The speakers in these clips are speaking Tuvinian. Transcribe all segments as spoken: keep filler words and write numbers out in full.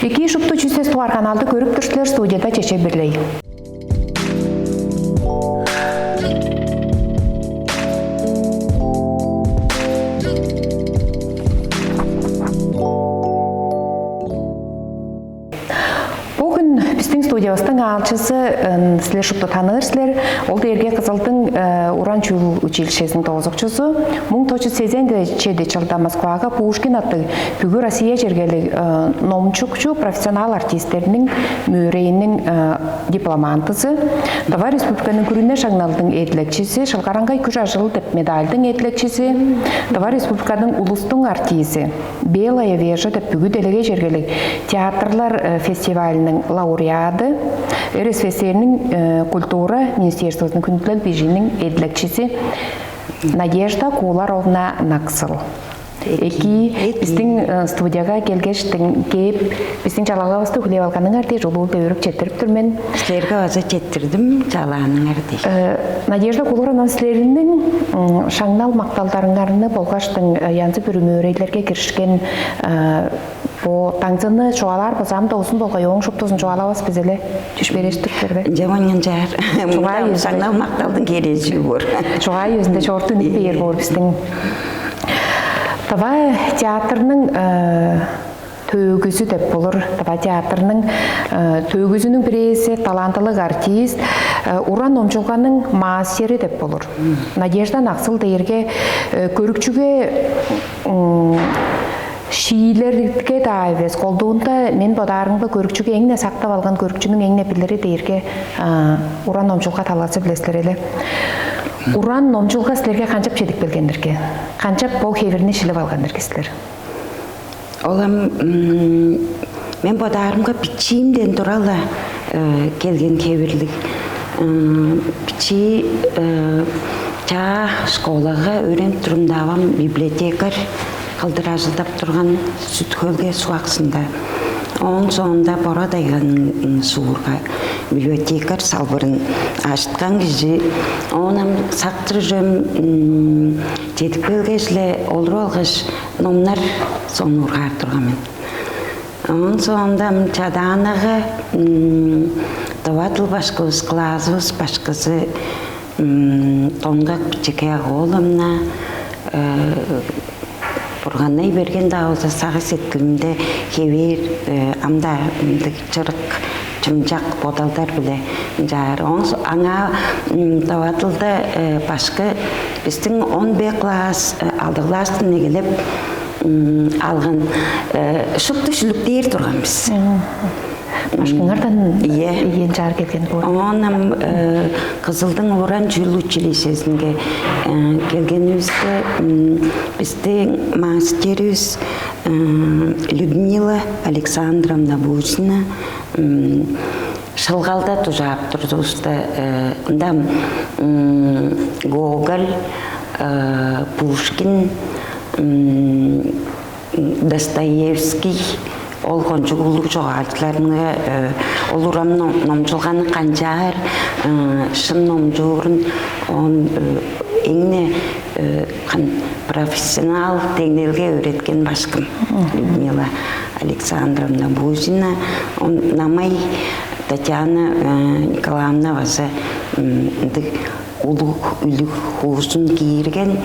Экии, шупту чүс сес дугаар каналды көрүп тур силер, студияда Чечен Бирлей. Бүгүн бистиң студиявыстың аалчызы, ын, силер шупту таныыр силер. Ол дээрге Кызылдың, э, уран чүүл училищезиниң доозукчузу, муң тос чүс сезен чеди чылда Москвага Пушкин аттыг бүгү Россия чергелиг, э, номчукчу, профессионал артистерниң мөөрейиниң, э, дипломантызы, Тыва Республиканың күрүне шаңналдың эдилекчизи, Шылгараңгай күш-ажыл деп медальдың эдилекчизи, Тыва Республиканың улустуң артизи, «Белая вежа» деп бүгү делегей чергелиг театрлар, э, фестивалының лауреады, РСФСР-ниң, э, культура министерствозунуң хүндүткел бижииниң эдилекчизи Надежда Кууларовна Наксыл. Экии, экии. Бистиң, э, студияга келгештиң, кээп, бистиң чалалавысты хүлээп алганыңар дээш улуу-биле өөрүп четтирип тур мен. Силерге база четтирдим, чалааныңар дээш. Э, Надежда Кууларовна, силерниң, м, шаңнал макталдарыңарны болгаштың, э, янзы-бүрү мөөрейдилерге киришкен, э, бо даңзыны чугаалаар база ам-даа узун болгай, ооң шуптузун чугаалавас бис эле. Чүш береш тур силер бе? Ынча маңнан чаар. Чугаа Мында үезинде. Шаңнал макталдың херээжи боор. Чугаа үезинде чоорту үнүп бээр боор бистиң. Тыва театрның, э, төөгүзү деп болур. Тыва театрның, э, төөгүзүнүң бирээзи, талантылыг артист, э, уран номчулганың мастери деп болур. Надежда Наксыл дээрге, э, көрүкчүге, м, шиилерге-даа эвес, колдуунда мен бодаарымга көрүкчүге эң-не сактып алган, көрүкчүнүң эң-не билири дээрге, а, уран номчулга талазы-биле силер эле. Уран номчулга силерге канчап чедип келген-дирге? Канчап бо хевирни шилип алган-дирге силер? Ол ам, м, мен бодаарымга бичиимден тура-ла, э, келген хевирлиг. М, бичии, э, чаа школага өөренип турумда авам библиотекарь кылдыр ажылдап турган Сүт-Хөлге, Суг-Аксында. Ооң соонда Бора-Тайганың, м, суурга библиотекарь салбырын ажыткан кижи. Оон ам сактыр үжем, м, чедип келгеш-ле олуруп алгаш, номнар сонуургаар турган мен. Оон соонда ам Чадаанага, м, тыва дыл башкывыс, классывыс башкызы, м, Донгак Бичекей Ак-ооловна, э, бурганнай берген-даа болза, сагыш-сеткилимде хевээр, э, ам-даа мындыг чырык, чымчак бодалдар-биле ынчаар. Оон со-, аңаа, м, тыва дылда, э, башкы бистиң он бир класс, э, алды класстан эгелеп, м, алган, э, шупту шүлүктээр турган бис. Башкыңардан, ийе, ийин чаар келген боор. Оон ам, э, Кызылдың уран чүүл училищезинге, э, келгенивисте, м, бистиң мастеривис, э, Людмила Александровна Бузина, м, Шылгалда дужаап турдувуста, э, ында, м, Гоголь, э, Пушкин, м, Достоевский, ол кончуг улуг чогаалчыларны, э, ол уран ном-, номчулганы канчаар, э, шын номчуурун, он, э, эң-не, э, кан-, профессионал деңнелге өөреткен башкым Людмила Александровна Бузина, он Намай Татьяна, э, Николаевна база, м, ындыг улуг үлүг хуузун киирген.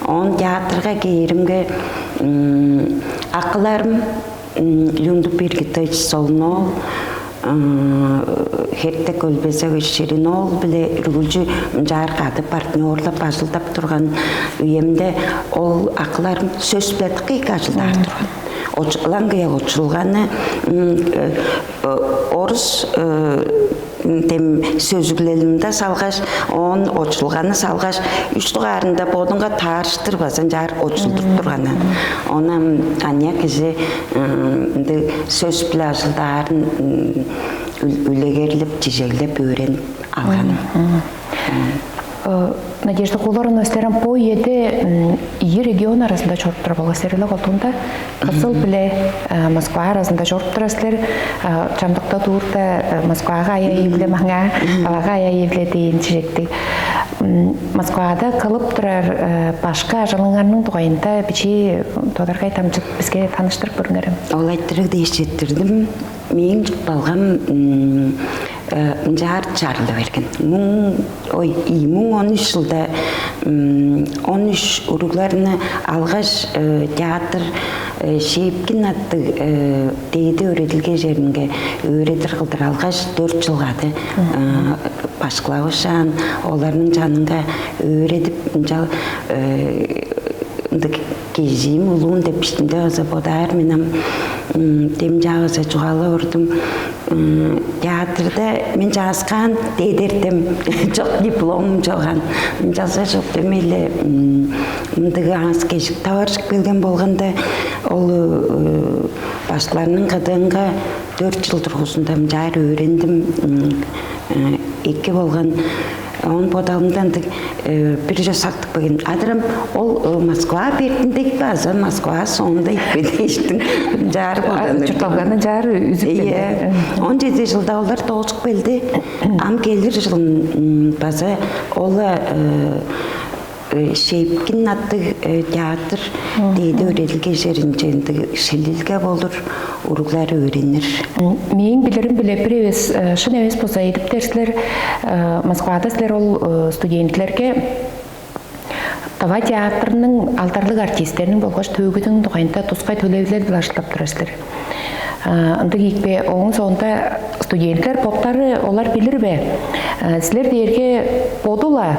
Оон театрга кээримге, м, акыларым, м, Люндук Биргитович Солун-оол, м, Хертек Өлбезекович Ширин-оол-биле үргүлчү мынчаар кады партнёрлап ажылдап турган үемде, ол акыларым сөс-биле дыка эки ажылдаар турган. Оч-, ылаңгыя очулганы, м, э, э, орус, э, дем сөзүглелинде салгаш, оон очулганы салгаш, үш дугаарында бодунга таарыштыр база ынчаар очулдуруп турганы. Ону ам аныяк кижи, м, ындыг сөс-биле ажылдаарын, м, үл-, үлегерлеп, чижеглеп өөренип алган. Э, Надежда Кууларовна, силер ам бо үеде, м, ийи регион аразында чоруп турар болгай силер эле колдуунда. Кызыл биле, э, Москва аразында чоруп турар силер. Э, чамдыкта туурда, э, Москвага аяа-иевле маңаа, Талага аяа-иевле дээн чижектиг. Москвада кылып турар башка ажылыңарның дугайында бичии тодаргай дамчып бизге таныштырып көрүңерем. Ол айтырыг дээш четтирдим. Мээң балгам ынчаар чарылы берген. Муң ой, ийи муң он үч жылда он үч уругларны алгаш, театр Шепкин аттыг дээди өөредилге черинге өөредир кылдыр алгаш, дөрт чыл кады башкылавышаан, оларның чанынга өөредип, ынчал ындыг кежиим улуун деп иштимде база бодаар мен ам. Демчаагаза чугаалап ордум. Театрда мен чааскаан дедертем чок, дипломум чоган. Ынчалза чок, демейле мындыг аас кежик таваржып келген болганда, ол башкыларның кыдыынга дөрт чыл тургузунда мынчаар өөрендим. Эки болган. Он бодалымдан бир чосактык беген. Адырам ол Москва бертиндек база Москва соонда иппе дээштиң. Жаар бодан. Чуртталганы жаар үзүп. Ийе. Он жети жылда олар доозуп келди. Ам келир жылын база ола Шейпкин аттыг театр дээди өөредилге черинче ындыг шилилге болур, уруглар өөренир. Мээң билирим биле бир эвес, шын эвес болза эдиптер силер. Москвада силер ол студентилерге Тыва театрының алдарлыг артистериниң болгаш төөгүзүнүң дугайында тускай төлевилел биле ажылдап турар силер. Ындыг ийикпе, ооң соонда студентилер боттары олар билир бе? Силер дээрге боду-ла,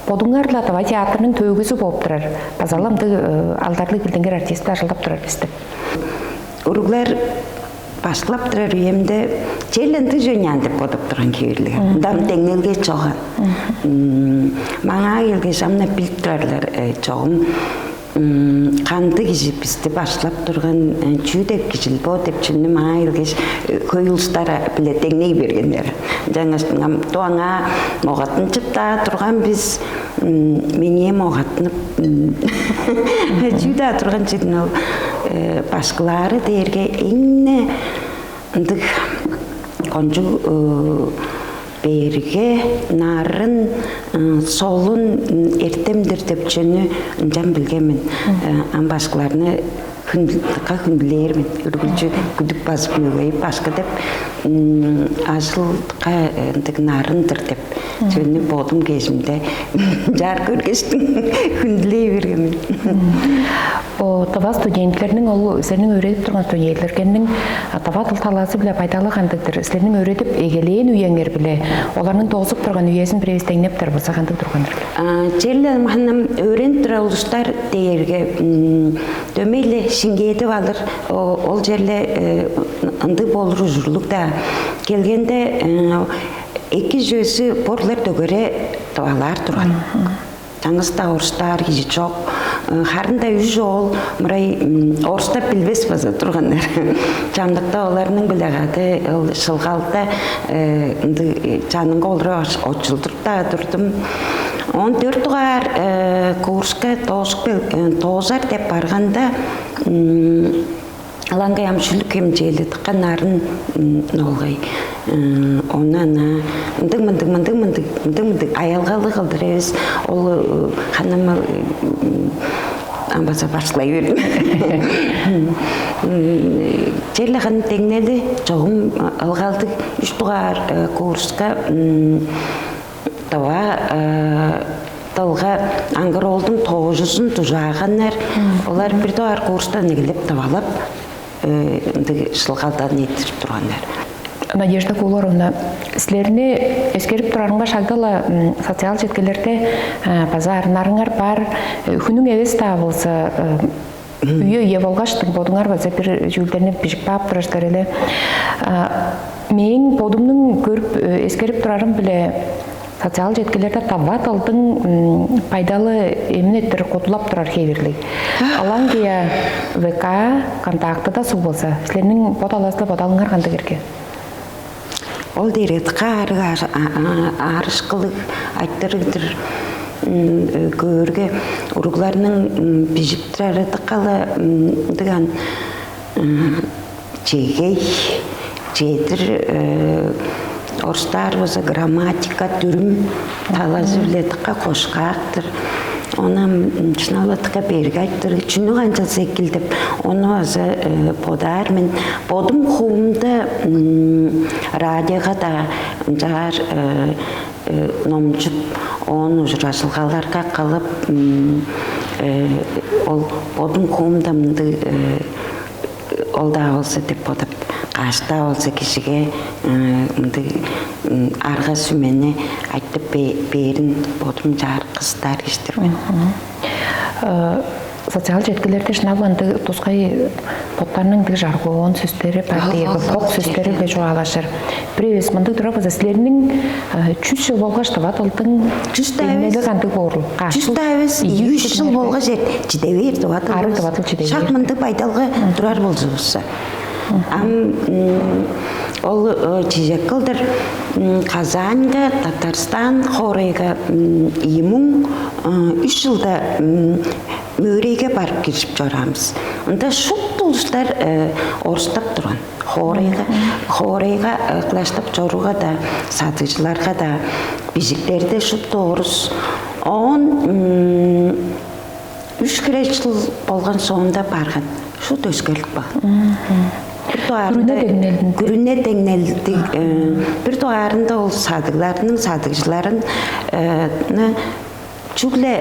бодуңар-ла Тыва театрының төөгүзү болуп турар. База-ла ындыг алдарлыг билдингир артист ажылдап турар бис деп. Уруглар башкылап турар үемде чел ындыг жөннян деп бодуп турган хевирлиг. Мындан деңнелге чоган. Маңаа келгеш амна билип турарлар чогум. Кандыг кижи бисти баштап турган, чүү деп кижил бо деп чүнү маа илгеш, хөй улустар биле деңней бергеннер. Жаңаштың ам туаңа могатын чыптаа турган бис, меңээ могатынып чүү-даа турган чедин ол башкылаары дээрге эңне ындыг кончуг берге нарын солун эртемдир деп чүнү ынчан билген мен. Ам башкыларны хүндүлка хүндүлээр мен. Үргүлчү күдүк базып мөгейип башкы деп ажылка ындыг нарындыр деп чүнү бодум кежимде жар көргештиң хүндүлей берген мен. О, тыва студенттерниң ол силерниң өөредип турган студенттерниң тыва тыл талаазы биле байдалы кандыктыр? Силерниң өөредип эгелээн үеңер биле оларның доозуп турган үезин бирээбис деңнептер болса кандыг турганнар? Черле маным өөренип турар улустар дээрге дөмейле шиңгээдип алыр. Ол черле ындыг болур ужурлуг да келгенде эки жөөсү борлар дөгере тывалаар турган. Чаңгыс-даа орустаар кижи чок. Харын-даа үш оол мырай орустап билбес база турганнар. Чамдыкта оларның биле кады ол шылгалда ындыг чанынга олура очулдуруп-даа турдум. Он дөрт дугаар курска доозуп кел- доозар деп барганда Алаңгай ам шүлүк хемчээледикке нарын нолгай. Ону ана мындыг мындыг мындыг мындыг мындыг мындыг аялгалы кылдыр эвес ол ханама ам база башкылай бердим. Черле ханы деңнели чогум ылгалдыг үч дугаар курска Дава дылга аңгыроолдуң тоожузун дужааганнар. Олар бир дугаар курстан эгелеп давалап ындыг шылгалдан ийиттирип турганнар. Надежда Кууларовна, силерни эскерип турарымга шагдала социал четкелерде база арнарыңар бар. Хүнүң эвес-даа болза үе-үе болгаш бодуңар база бир чүүлдерни бижип каап турар силер эле. Мээң бодумнуң көрүп эскерип турарым биле социал четкелерде тава тылдың пайдалы эмнеттир кудулап турар хевирлиг. Алаңгыя ВК, контактыда суг болза, силерниң бо талаазында бодалыңар кандыг эрге? Ол дээрге каарыг аарышкылыг айтырыгдыр. Көөрге уругларның бижип турары дыккала дыган чегей чедир Орустаар болза грамматика, дүрүм талазы-биле дыка кошкаактыр. Ону шынап-ла дыка берге айтыр. Чүнү канчалза экил деп, ону база бодаар мен. Бодум хуумда радиога-даа ынчаар номчуп, оон ужуражылгаларга кылып, ол бодум хуумда мындыг ол-даа болза деп бодап, каш-даа болза кижиге мындыг арга-сүмени айтып бээрин бодум чаар кыстаар кижи-дир мен. Социал четкилерде шынап ындыг тускай боттарның ындыг жаргоон сөстери бар дээр, бок сөстери-биле чугаалашыр. Бир эвес мындыг турар болза, силерниң чүс чыл болгаш тыва дылдың чүс деңнели кандыг боорул? Чүс даа эвес, үч чыл болгаш чиде бээр тыва дыл. Ары тыва дыл чиде бээр. Шак мындыг байдалга турар болзувусса. Ам ол чижек кылдыр Казаньга, Татарстан хоорайга ийи муң үч чылда мөөрейге барып киржип чораамыз. Ында шупту улустар орустап турган. Хоорайга, хоорайга кылаштап чорууга-даа, садыгжыларга-даа бижиктерде шупту орус. Оон үш хире чыл болган соонда барган. Шуут өскерлик бар. Бир дугаарында күрүне деңнелдиг. Бир дугаарында ол садыгларның садыгжыларын чүгле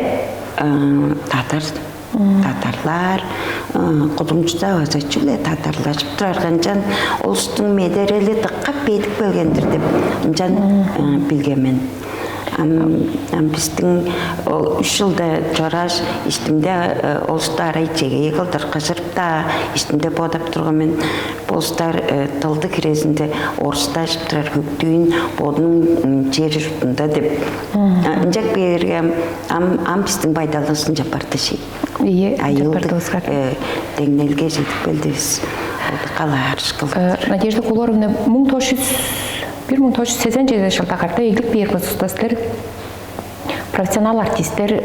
татар татарлар кудумчуда база чүгле татарлашып турар, ынчан улустуң медерели дыка бедик келген-дир деп ынчан билген мен. Ам бистиң ол үш чылда чорааш, иштимде улусту арай чегей кылдыр кыжырып-даа, иштимде бодап турган мен, бо улустар дылды хирезинде орустажып турар, хөктүүн бодунуң чер-чуртунда деп. Ынчап кээрге ам ам бистиң байдалывыс ынчап барды ши. Ийе, ынчап барды. Деңнелге чедип келдивис. Олду калаарыш кылдыр. Надежда Кулоровна, муң тос жүз бир муң тос жүз сезен чеди чылда карта эглик бээр бызыста силер профессионал артисттер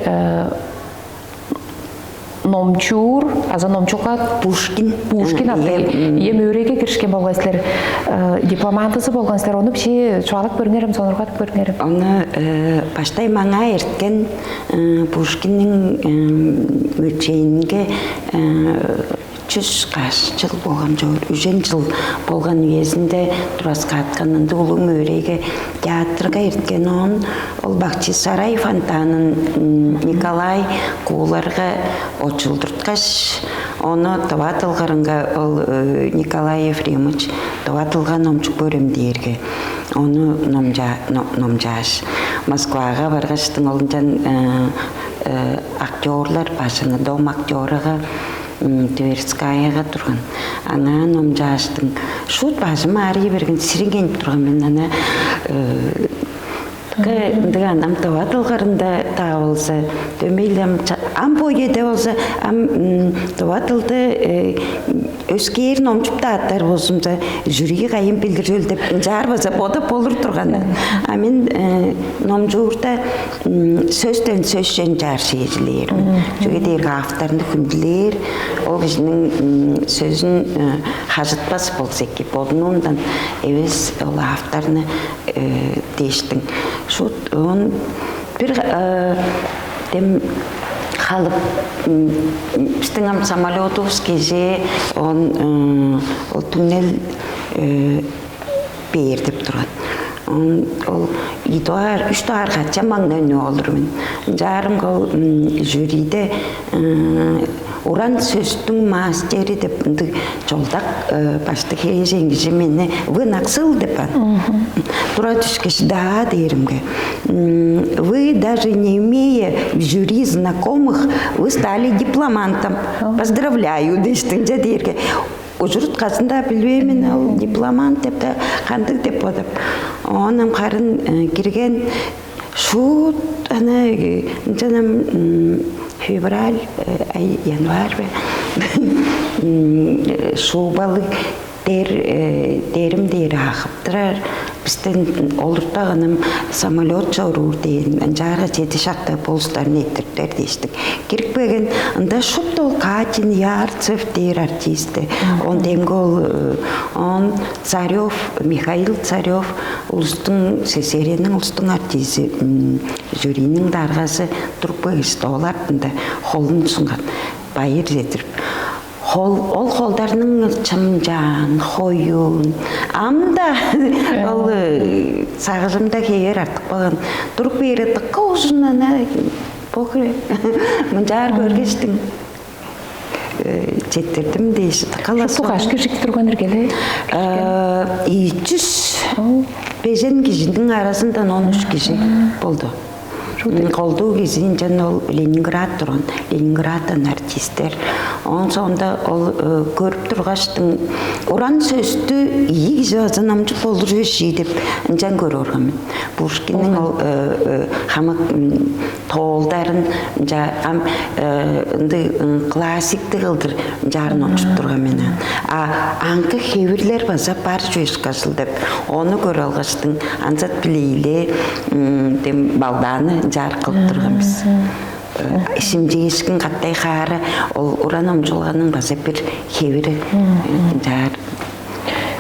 номчуур азы номчуга Пушкин Пушкин аттыг ие мөөрейге киришкен болган силер, дипломантызы болган силер, ону биши чугаалап көрүңерем, сонургадып көрүңерем. Ону баштай маңаа эрткен Пушкинниң мөчээнинге чүс каш чыл болган чоор, үжен чыл болган үезинде тураскааткан ындыг улуг мөөрейге театрга эрткен. Оон ол Бахчисарай фонтанын Николай Кууларга очулдурткаш, ону тыва дылгарынга ол Николай Ефремович тыва дылга номчуп көрем дээрге, ону номчааш, Москвага баргаштың ол ынчан актерлар бажыңы, дом актерага Тверскаяга турган. Аңаа номчааштың шуут бажым аарый берген, сириңейнип турган мен ана. Ындыг анам тыва дылгарында-даа болза, дөмейлем ам бо үеде болза, ам тыва дылды өскээр номчуп-даа аттар болзумза, жюри кайын билдирел деп ынчаар база бодап болур турган. А мен номчуурда сөстен сөсчен чаар шээжилээр. Чүге дээрге авторну хүндүлээр, ол кижиниң сөзүн хажытпас болза эки, бодунуундан эвес ол авторну дээштиң. Шут он бир дем халып, бистиң ам самолетубуз кежээ, он ол түңнел бээр деп турган. Ол идугаар үч дугаар кача маңнай үнүп олур мен. Ынчаарымга ол жюриде уран сөстүң мастери деп ындыг чолдак башты херээжен кижи мени: «Вы Наксыл?» — деп ан. Тура түшкеш: «Да», — дээримге: «Вы, даже не имея в жюри знакомых, вы стали дипломантом. Поздравляю», — дээштиң. Че дээрге ужур-утказын-даа билбейн мен, ол дипломант деп-даа кандыг деп бодап. Оон ам харын кирген шуут ана ынчан ам февраль ай, январь бе, шуубалыг дер дерим дээр аахыптырар. бистен олуртаганным самолет чоруур дээн, ынчаарга чеди шакта болустарын эрттириптер дээштиң. Кирип келген, ында шупту ол Катин Ярцев дээр артисти. Он демги ол, э, он Царев, Михаил Царев, улустуң, СССР-ниң улустуң артизи, м, жюриниң даргазы туруп келгеш, ол артында холун сунган, байыр чедирип. Хол, ол холдарның чымчаан, хоюн. Ам-да ол, э, сагыжымда хевээр артып калган. Туруп бээр дыка ужун ана бо хире мынчаар көргештиң. Э, четтирдим дээш, дыка-ла. Шупту каш кижи турган иргеле? Э, ийи чүс бежен кижиниң аразындан он үш кижи болду. М, колдуу кижи ынчан ол Ленинград турган, Ленинградтан артисттер. Оон соонда ол, э, көрүп тургаштың, уран сөстү ийи кижи база номчуп болур чүве-ший деп ынчан көрүп орган мен. Пушкинниң ол, э, э, хамык, м, тоолдарын, ынча ам, э, ындыг, м, классиктиг кылдыр ынчаар номчуп турган мен. А аңгы хевирлер база бар чүве ышкажыл деп, ону көрүп алгаштың, ынчап билииле, м, дем балдааны ынчаар кылып турган бис. Э, шимчээшкин каттай хаары, ол уран номчулганың база бир хевири, э, ынчаар.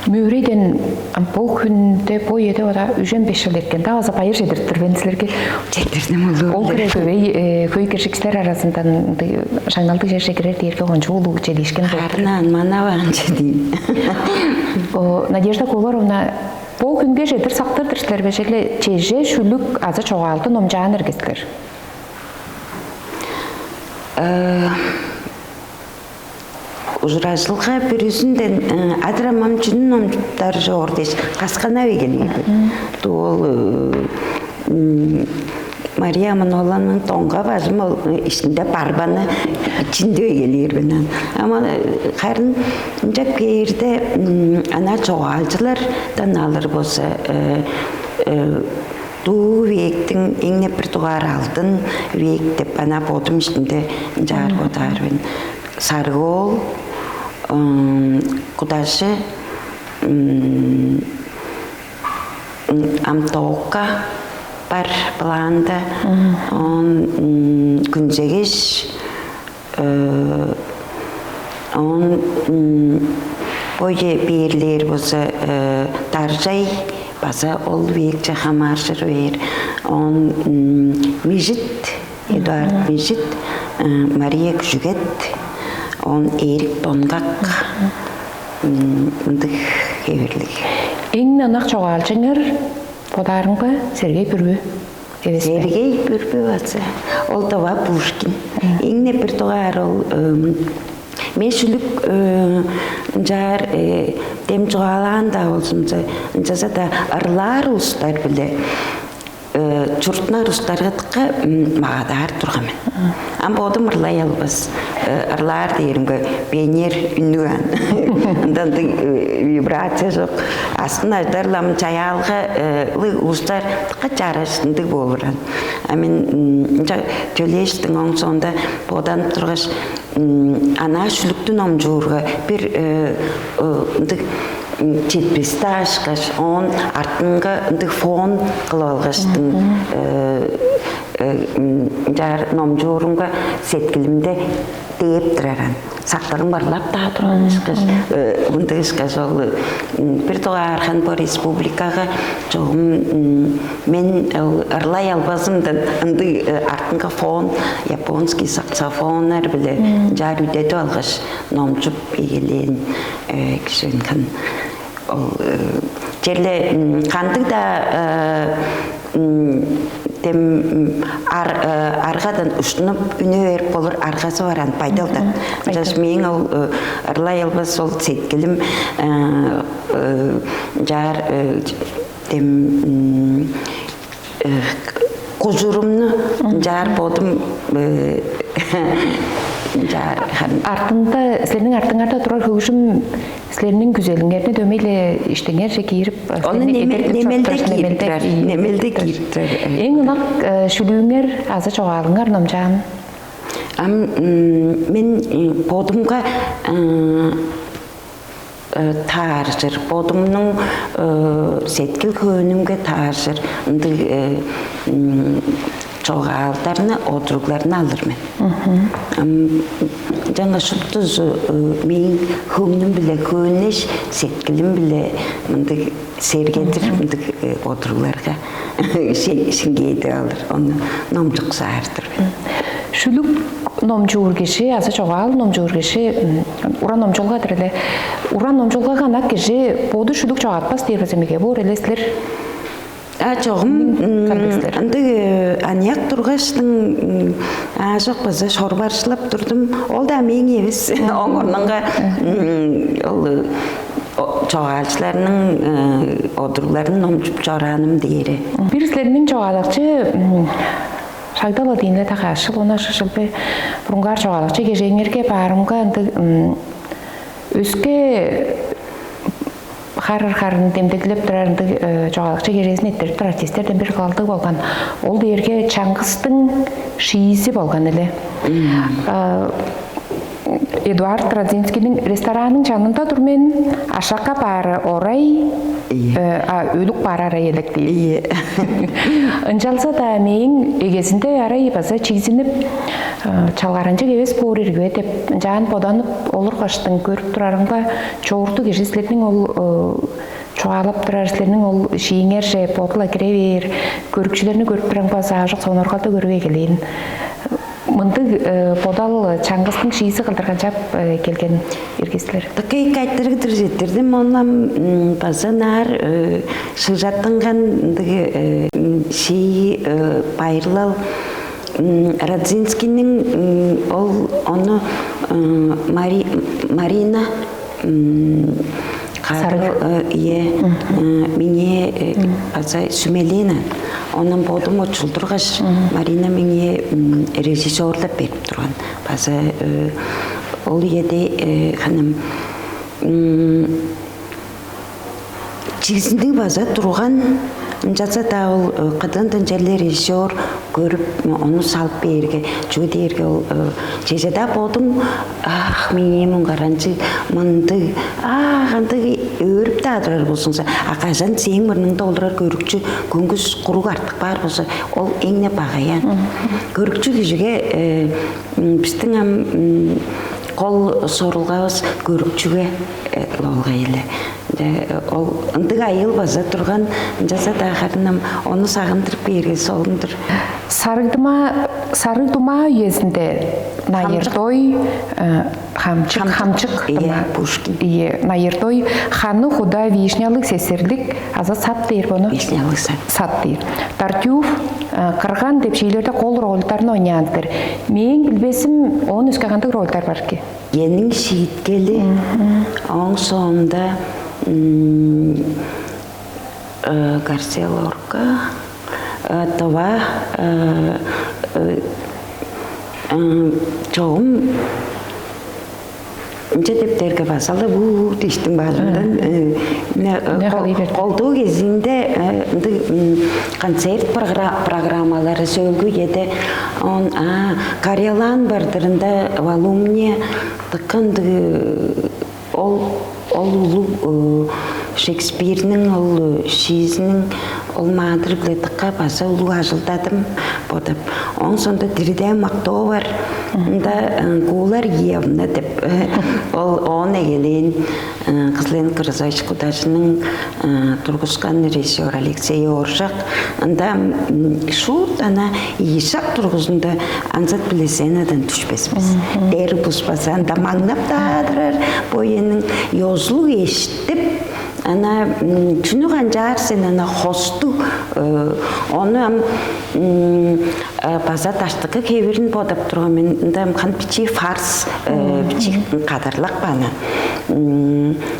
Мөөрейден, ам, бо хүнде, бо үеде база үжен беш чыл эрткен. Даа база байыр чедирип тур мен силерге. Четтирдим, улуу. Ол хире хөй, э, хөй киржикчилер аразындан ындыг шаңналдыг черже кирер дээрге кончуг улуг чедиишкин болуп тур. Харын аңманаваан чедиин. О, Надежда Кууларовна, бо хүнге чедир сактыр-дыр силер бе, черле чеже, шүлүк азы чогаалды номчаан иргин силер? Э, ужуражылга бүрүзүнден, э, адыр амам чүнү номчуптар чоор дээш, касканап эгелээр мен. Дуу ол, э, м, Мария Амын-ооловнаның «Доңга бажым» ол, э, иштинде барбаны чиндеп эгелээр мен. Ам, э, харын ынчап кээрде, м, ана чогаалчылардан алыр болза, э, э, дуу вектиң эң-не бир дугаар алдын век деп ана бодум иштинде ынчаар бодаар мен. Сарыг-оол, м, Кудажы, м, м, Амтока бар планда, оон, м, Күнзегеш, э, оон, м, бо үе бээрлээр болза, э, Даржай база ол векче хамааржыр бээр. Оон, м, Мижит, Эдуард Мижит, э, Мария Күжүгет, оон Эрик Донгак, м, ындыг хевирлиг. Эң ынак чогаалчыңар бодаарымга Сергей Пүрбү эвес бе? Сергей Пүрбү база. Ол-даа Пушкин. Эң-не бир дугаар ол, м, мен шүлүк, э, ынчаар, э, дем чугаалаан-даа болзумза, ынчалза-даа ырлаар улустар-биле, э, чурттунар улустарга дыка, м, магадаар турган мен. Ам бодум ырлай албас. Э, ырлаар дээримге, бенер үннүг аан. Ында ындыг, э, вибрация чок. Астын ажыдар-ла, ам чаяалга, э, лыг улустар дыка чараш ындыг болур аан. А мен, м, ынча төлээштиң, ооң соонда боданып тургаш, м, анаа шүлүктү номчуурга, бир, э, э, ындыг, м, четпес-даа ышкаш, оон артынга ындыг фон кылып алгаштың, э, э, м, ынчаар номчуурумга, сеткилимде дээп турар аан. Сактырым ырлап-даа турган ышкаш, э, мындыг ышкаш ол, м, бир дугаархан бо республикага чогум, м, мен ол ырлай албазымдан ындыг, э, артынга фон, японский саксофоннар-биле ынчаар үдедип алгаш, номчуп эгелээн, э, кижи мен. Ол, э, черле, м, кандыг-даа, э, м, дем, м, ар-, э, аргадан уштунуп үне берип болур аргазы бар аан, байдалдан. Ынчаш мээң ол, э, ырлай албас ол сеткилим, э, э, ынчаар, э, дем, м, э, кужурумну ынчаар бодум, э, ынчаар харын. Артында, силерниң артыңарда турар хөгжүм силерниң күзелиңерни дөмей-ле иштиңерже киирип, ону силерни неме-, эдертип немелде чоруптар, киирип немелде турар, киирип немелде турар. Киирип турар, э. Эң ынак, э, шүлүүңер азы чогаалыңар номчаан? Ам, м, мен, м, бодумга, э, тааржыр, бодумнуң сеткил хөөнүмге тааржыр ындыг чогаалдарны, одуругларны алыр мен. Ам жаңа шуптузу мээң хөңнүм биле хөөннеш, сеткилим биле мындыг сергедир мындыг одуругларга шиңгээдип алыр, ону номчуксаар-дыр мен. Шүлүк номчуур кижи азы чогаал номчуур кижи ура номчулга-дыр эле. Ура номчулгага ынак кижи боду шүлүк чогаатпас дээр база меге боор эле силер. А чогум ындыг аныяк тургаштың аажок база шорбаржылап турдум. Ол-даа мээң эвес. Оң орнунга ол чогаалчыларның одурларын номчуп чорааным дээри. Бир силерниң чогаалакчы шагдала диинде такаашыл, он ашыжыл бе бурунгаар чогаалакчы кежээңерге баарымга ындыг өске харыр харын демдеглеп турар ындыг чогаалакчы кежээзин эрттирип турар артистерден бир кылалдыг болган. Ол дээрге чаңгыстың шиизи болган эле. Эдуард Радзинскийниң ресторанның чанында тур мен, ашакка баары орай, а өлүк баары арай элек дейт. Ийе. Ынчалза-даа мээң эгезинде арай база чигзинип, чалгаранчыг эвес боор ирги бе деп ынчаан боданып олургаштың көрүп турарымга, чоорту кижи силерниң ол чугаалап турар силерниң ол шииңерже бодула кире бээр көрүкчүлерни көрүп турарымга база аажок сонуургалды көрүп эгелээн. Мындыг бодал чаңгыстың шиизи кылдырган чап келген ирги силер. Дыка эки айтырыг-дыр четтирдим. Онам база наар шыгжаттынган ындыг шии байырлал Радзинскийниң ол ону Мари Марина Кадыр, ие, меңээ база сүмелээн. Онун бодум учулдургаш, Марина меңээ режиссерлап берип турган. База ол үеде ханым чигзиндиг база турган. Ынчалза-даа ол кыдыындан черле режиссер көрүп, ону салып бээрге, чүге дээрге ол чеже-даа бодум, ах, мээң муңгаранчыг мындыг, ах, ындыг өөрүп-даа турар болзуңза, а кажан сээң мурнуңда олурар көрүкчү көңгүс куруг артып каар болза, ол эң-не багай-ан. Көрүкчү кижиге бистиң ам кол сорулгавыс көрүкчүге болгай эле. Ол ындыг айыыл база турган, ынчалза-даа харын ам ону сагындырып бээрге солун-дур. Сарыг дума, сарыг дума үезинде Найырдой, Хамчык, Хамчык, Хамчык, ие, дума. Пушкин. Ие, Найырдой ханы худа вишнялыг сесерлик аза сат дээр бону. Вишнялыг сат. Сат дээр. Тартюф, Кырган деп шиилерде кол ролдарын ойнаан-дыр. Мээң билбесим, оон өске кандыг ролдар бар ки? Эниң шииткели, ооң соонда Гарсиа Лорка, Тыва, чогум ынча дептерге база-ла буу диштиң баарындан колдуу кезиинде ындыг концерт программалары сөөлгү үеде он Карьялаан бардырында Валумния дыка ындыг ол ол улуг Шекспирниң ол шиизиниң ол маадыры-биле дыка база улуг ажылдадым бодап. Оң сонда дириде мактоо бар. Ында Гулар Евна деп ол оон эгелээн Кызлен Кырзович Кудажының тургускан режиссер Алексей Оржак. Ында шуут ана ийи шак тургузунда анзат биле сценадан түшпес бис. Дер бус база анда маңнап-даа турар боенин ёзулуг эштип, ана чүнү канчаар сен ана хосту ону ам база даштыкы хевирин бодап турган мен ында ам кан бичи фарс бичи кадарлак баана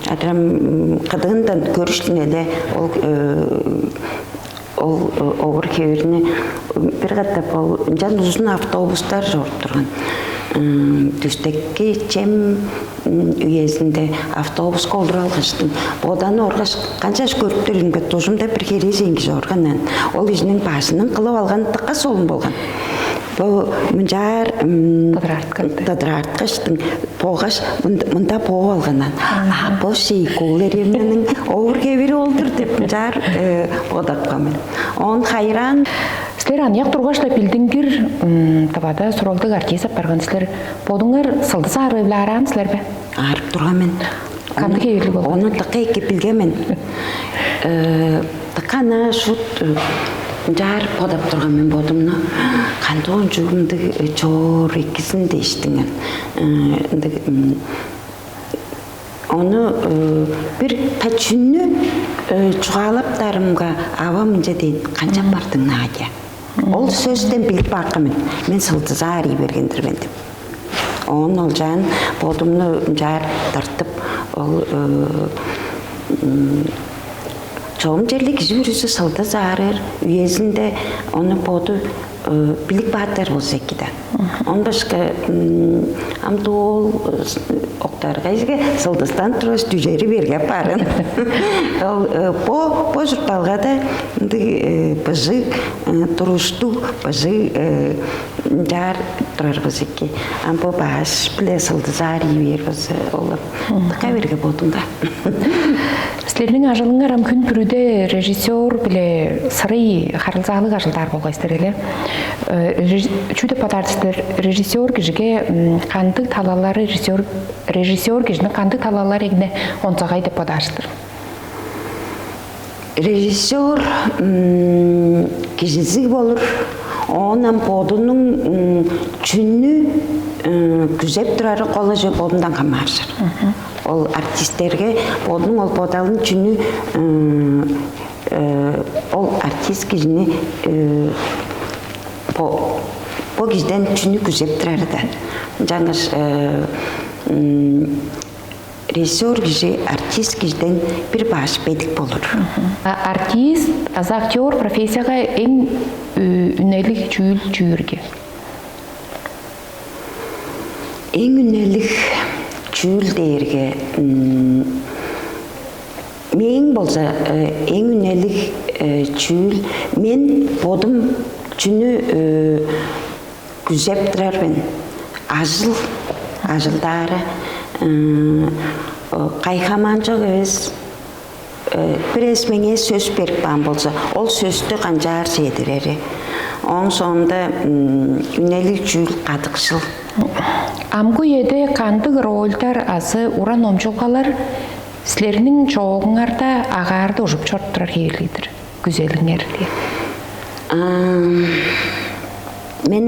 адрам кыдыындан көрүштүн эле ол ол овур хевирни бир катап ол ынчан узун автобустар чоруп турган. Түстекки чем үезинде автобуска олура алгаштым. Боданы оргаш канчаш көрүптүрүн бе тужумда бир херээжен кижи органан ол кижиниң бажының кылып алган дыка солун болган. Бо мынчаар дыдыраарткан дыдыраарткаштың болгаш мында бооп алганнан, а бо шейкул эремнениң овур кевири олдур деп мынчаар бодапкан мен. Он хайран. Силер аныяк тургаш-ла билдингир, тавада суралдыг артист апарган силер. Бодуңар сылдыс аарыылаараан силер бе? Аарып турган мен. Кандыг хевирлиг болган? Ону дыка эки билген мен. Дыка ана шут ынчаар бодап турган мен бодумну. Кандыг ончуг ындыг чоор экизин дээштиң. Ындыг ону бир тачүннү чугаалаптарымга, авам ынча дейт: «Канчап бардың, Надя?» Ол сөстен билип баакка мен, мен сылдызаар ий берген-дир мен деп. Оон олчаан бодумну ынчаар тыртып, ол чогум черле кижи бүрүзү сылдызаарыр үезинде ону боду билип баатар болза эки да. Он башка ам дуул октаргайга сылдыстан тургаш дүжери берге барын. Ол бо бо чуртталгада ындыг быжыг туруштуг быжыг жаар турар болза эки. Ам бо баш биле сылдызаар ийбээр болза ол дыка берге бодумга. Силерниң ажылыңар ам хүн бүрүде режиссер биле сырый харылзаалыг ажылдаар болгай силер эле. Чүү деп бодаар силер? Режиссер кижиге кандыг талалары режиссер режиссер кижиниң кандыг талалары эгне онзагай деп бодаар силер? Режиссер кижизиг болур, оон ам бодунуң чүннү күзеп турары кол эже бодундан хамааржыр. Ол артисттерге бодунуң ол бодалын чүнү ол артист кижини бо бо кижиден чүнү күзеп турары да. Жаңыш режиссер кижи артист кижиден бир баш бедик болур. Артист азы актер профессияга эң үнелиг чүүл чүүрге? Эң үнелиг чүүл дээрге мээң болза эң үнелиг чүүл мен бодум чүнү күзеп турар мен. Ажыл ажылдаары кайхаманчок эвес. Бир эс меңээ сөс берип каан болза, ол сөстү канчаар чедирери. Ооң соонда үнелиг чүүл кадыкшыл. Амгы үеде кандыг рольдар азы уран номчулгалар силерниң чоогуңарда агаарды ужуп чоруп турар хевирлиг-дир? Күзелиңер дии. Мен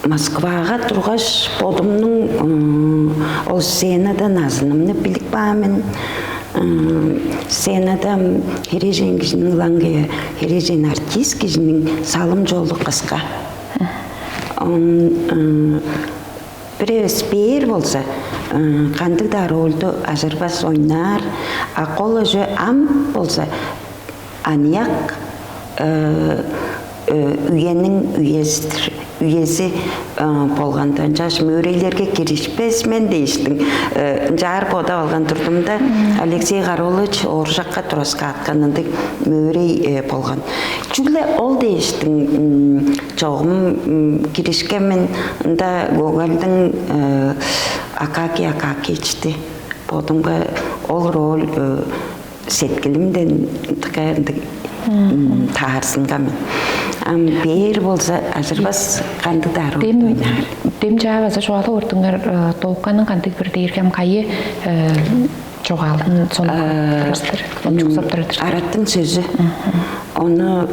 Москвага тургаш бодумнуң ол сценада назынымны билип каан мен. Сценада херээжен кижиниң ылаңгыя херээжен артист кижиниң салым чолу кыска. Он бир эвес бээр болза кандыг-даа рольду ажырбас ойнаар, а кол эже ам болза аныяк үениң үезидир үези болганда ынчаш мөөрейлерге киришпес мен дээштиң ынчаар бодап алган турдум да. Алексей Каролович ооржакка тураскааткан ындыг мөөрей болган. Чүгле ол дээштиң чогум киришкен мен ында Гогольдың Акакий Акакиевичти бодумга ол роль сеткилимден тыка ындыг таарзынган мен. Ам бээр болза ажырбас кандыг-даа роль ойнаар. Дем чаа база чугаалап ордуңар, Довукканның кандыг бир дээрге ам кайы чугаалын сону турар, чуксап турар. Араттың сөзү. Ону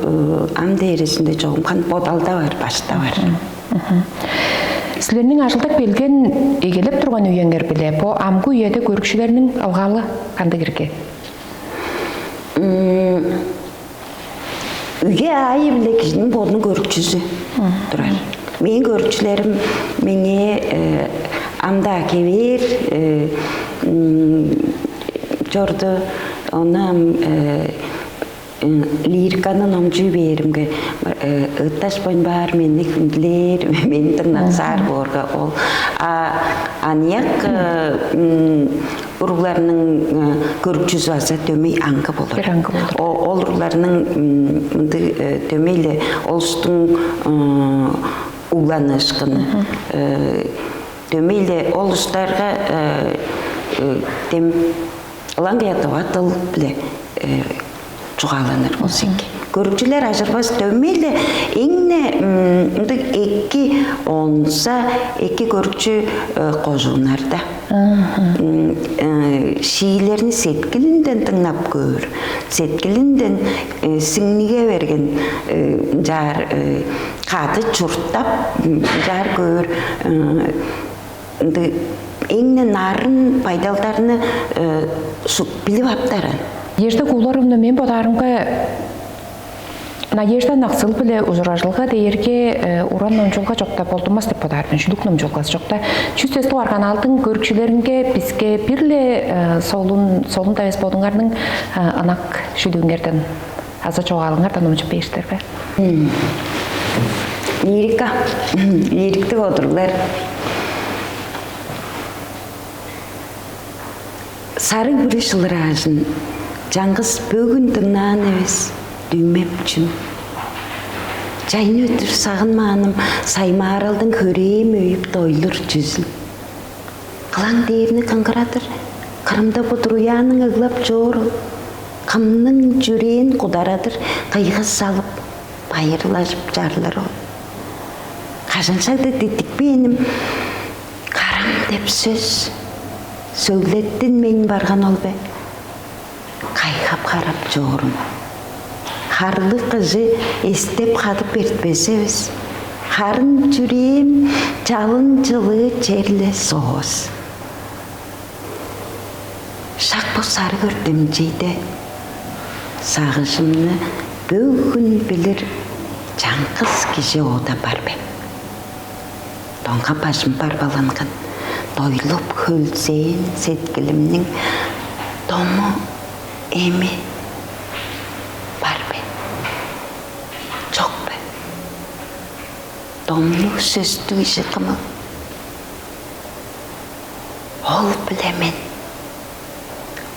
ам дээрезинде чогум кан бодалда бар, башта бар. Силерниң ажылдап келген эгелеп турган үеңер биле бо амгы үеде көрүкчүлерниң ылгалы кандыг ирге? Үе аайы-биле кижиниң бодунуң көрүкчүзү турар. Мээң көрүкчүлерим меңээ ам-даа кевээр чорду, ону ам лириканы номчуй бээримге ытташ баар мени хүндүлээр, мени дыңнаксаар боорга ол. А аныяк Уругларның көрүкчүзү база дөмей аңгы болур. Бир аңгы болур. Ол уругларның мындыг дөмейле олустуң угланыышкыны, дөмейле ол устарга дем ылаңгыя тыва дыл биле чугааланыр болза эки. Көрүкчүлер ажырбас, дөмейле эң-не ындыг эки онза, эки көрүкчү кожууннарда. Шиилерни сеткилинден дыңнап көөр, сеткилинден сиңниге берген, чаар кады чурттап, чаар көөр ындыг эң-не нарын байдалдарны билип аптаран. Надежда Кууларовна, мен бодаарымга, Надежда Наксыл-биле ужуражылга дээрге уран номчулга чокта болдунмас деп бодаар мен, шүлүк номчулгазы чокта. Чүс тестуг арганаалдың көрүкчүлеринге, биске бир-ле солун, солун-даа эвес бодуңарның ынак шүлүүңерден азы чогаалыңардан номчуп бээриңер бе? Лирика. Лириктиг одурлар. Сарыг бүрү шылыраажын чаңгыс бөгүн дыңнаан эвес, дүүмеп чүм. Чайны өттүр сагынмааным саймааралдың хөрээн өйүп дойлур чүзүн. Кылаң дээрни кыңгырадыр, кырымда бо дуруяаның ыглап чоору, кымның чүрээн кударадыр кыйгы салып, байырлажып чарлыр ол. Кажан-шагда дидикпээним, карам деп сөс сөглеттинмейн барган ол бе? Кайгап-карап чоорум. Харлыг кыжы эстеп кадып эртпес эвес. Харын чүрээм чалын чылыы черле соос. Шак бо сарыг өртемчейде сагыжымны бөгүн билир чаңгыс кижи оода бар бе? Доңга бажым барбаланган, дойлуп хөлзээн сеткилимниң дому эми бар бе? Чок бе? Домнуг сөстүг ижи кымыл? Ол-биле мен,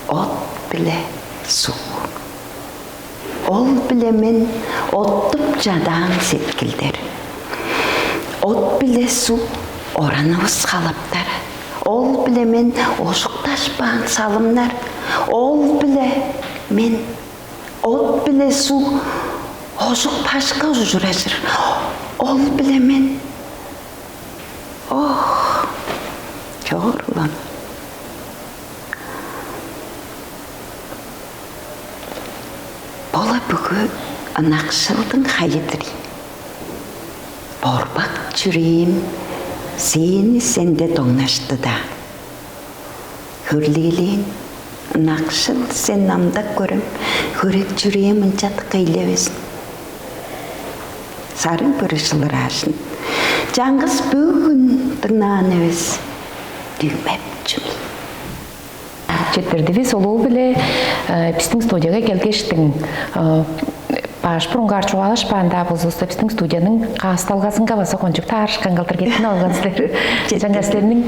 от биле суг. Ол-биле мен оттуп чадаан сеткилдер. От биле суг оранывыс халаптар. Ол-биле мен ожукташпаан салымнар. Ол-биле мен от биле суг ожук башка ужуражыр. Ол-биле мен, ох, чоор улам. Бо-ла бүгү ынакшылдың хайы-дыр ийин. Борбак чүрээм сээни сенде доңнашты-даа. Хөрлээлээн, ынакшыл сен амдак көрем, хөрек чүрээм ынчат кыйлавезин. Сарыг бүрү шылыраажын чаңгыс бөгүн дыңнаан эвес, дүмеп чүмей. Четтирдивис улуу-биле, э, бистиң студияга келгештиң. Э, баш бурунгаар чугаалашпаан-даа болзувусса, бистиң студияның каасталгазынга база кончуг таарышкан кылдыр кеттинип алган силер. Четтирдим. Ынчангаш силерниң,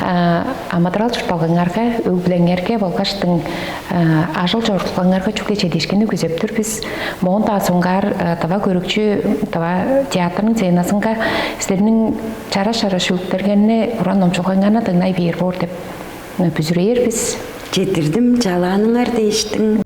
э, амыдырал-чуртталгаңарга, өг-бүлеңерге болгаштың, э, ажыл-чорудулгаңарга чүгле чедиишкинни күзеп тур бис. Моон-даа соңгаар, э, тыва көрүкчү, тыва театрның сценазынга силерниң чараш-чараш шүлүктергенни, уран номчулгаңарны дыңнай бээр боор деп, э, бүзүрээр бис. Четтирдим, чалааныңар дээштиң.